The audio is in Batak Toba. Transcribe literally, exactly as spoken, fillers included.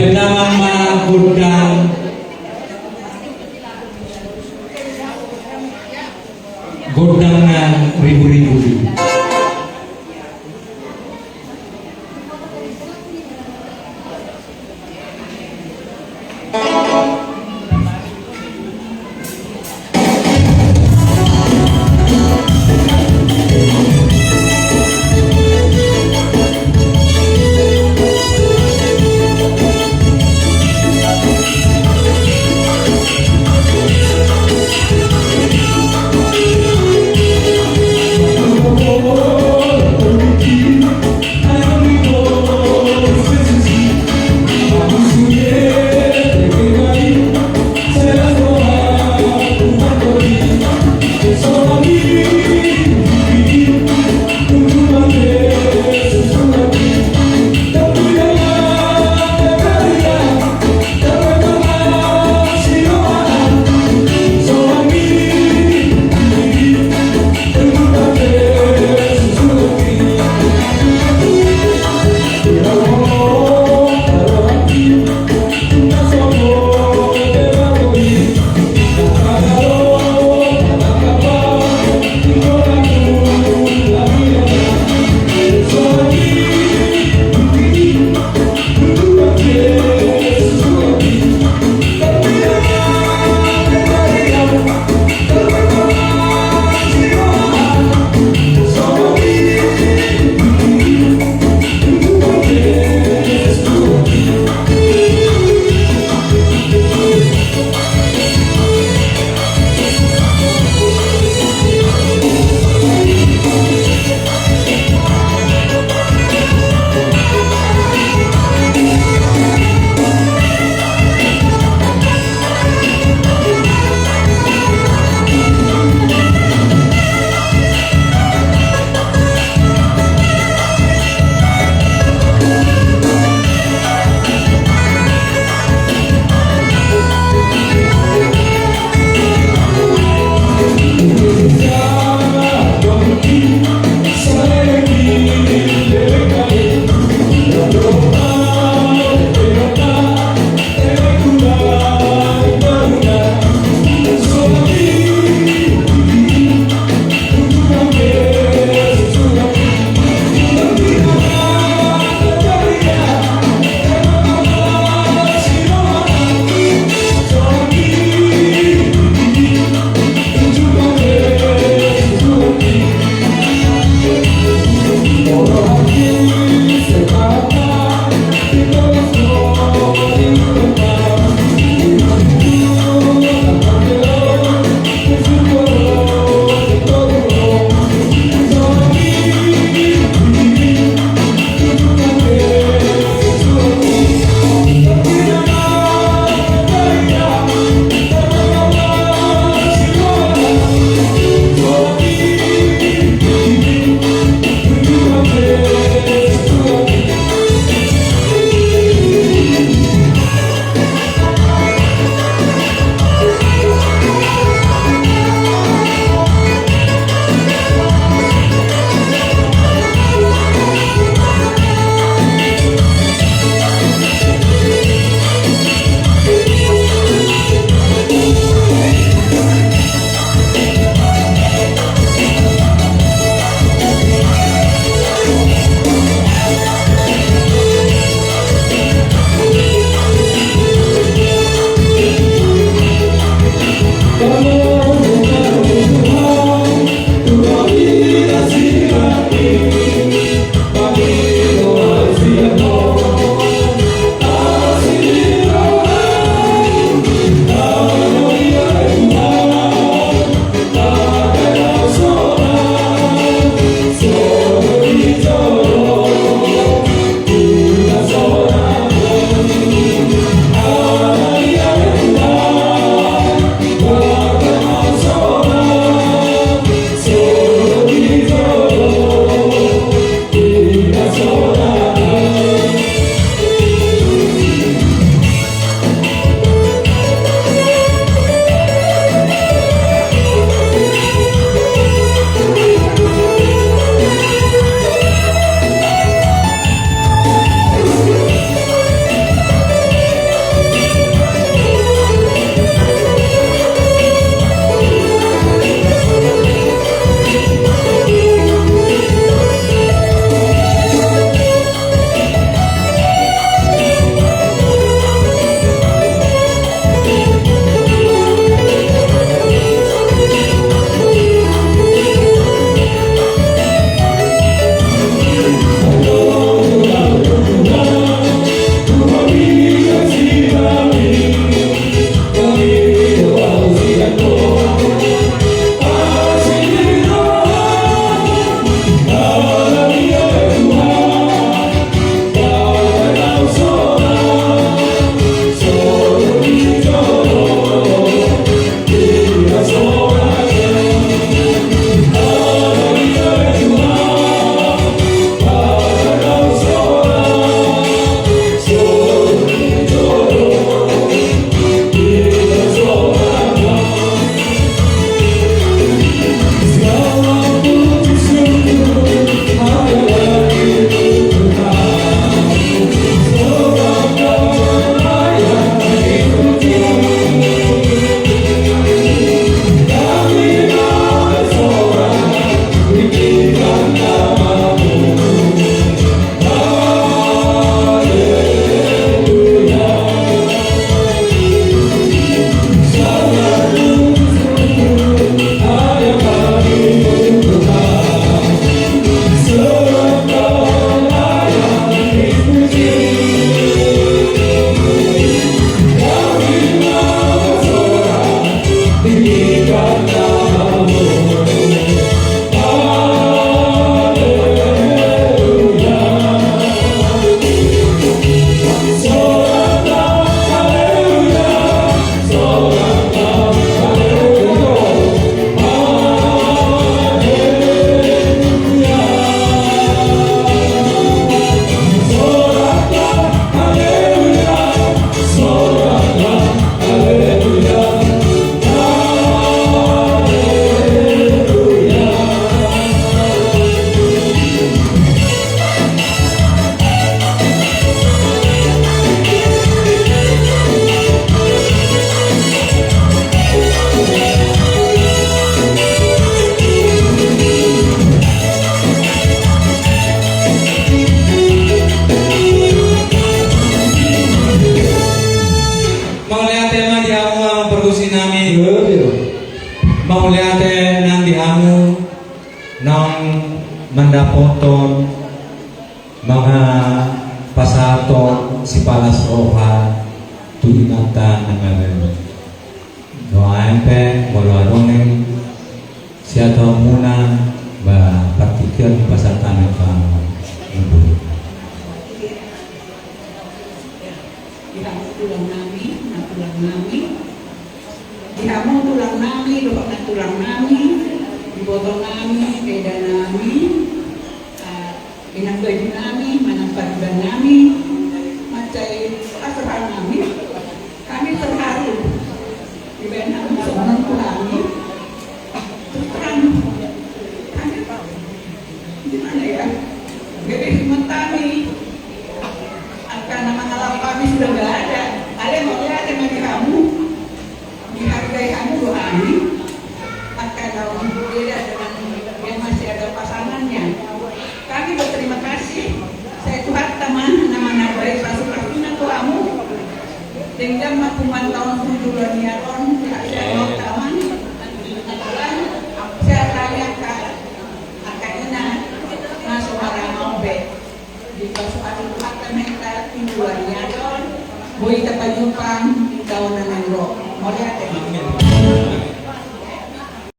Damang ma gondang, gondang na ribu-ribu. Boton mangapasahathon sipalas roha tu inanta na marere. Doaen pe molo adong i sian hamuna, ba partingkian ni pasahat nami tu hamu. Di hamu tulang nami, nantulang nami. Di hamu tulang nami dohot nantulang nami, iboto nami, eda nami, ah, inang baju nami, manang pariban nami, mansai asrah nami. Kami terharu dibaen hamu songon tu hami. Terus terang, kami, gimana ya? Jadi hikmat kami, angka na mangalaho kami sudah nggak ada. Alai mauliate ma di hamu. Dihargai hamu do hami. Angka na beda dengan yang masih ada pasangannya. Kami berterima kasih. Sai Tuhanta ma na manambai pasu-pasuna tu hamu. Denggan ma punguan taon tujuh bulan ni ari on, sehat-sehat ma hita ma. Sehat hami angka, angka ina, na so marangau be. Dipasupasu Tuhanta ma hita, tujuh bulan ni ari on boi tapajumpang di taon na naeng ro. Mauliate ma.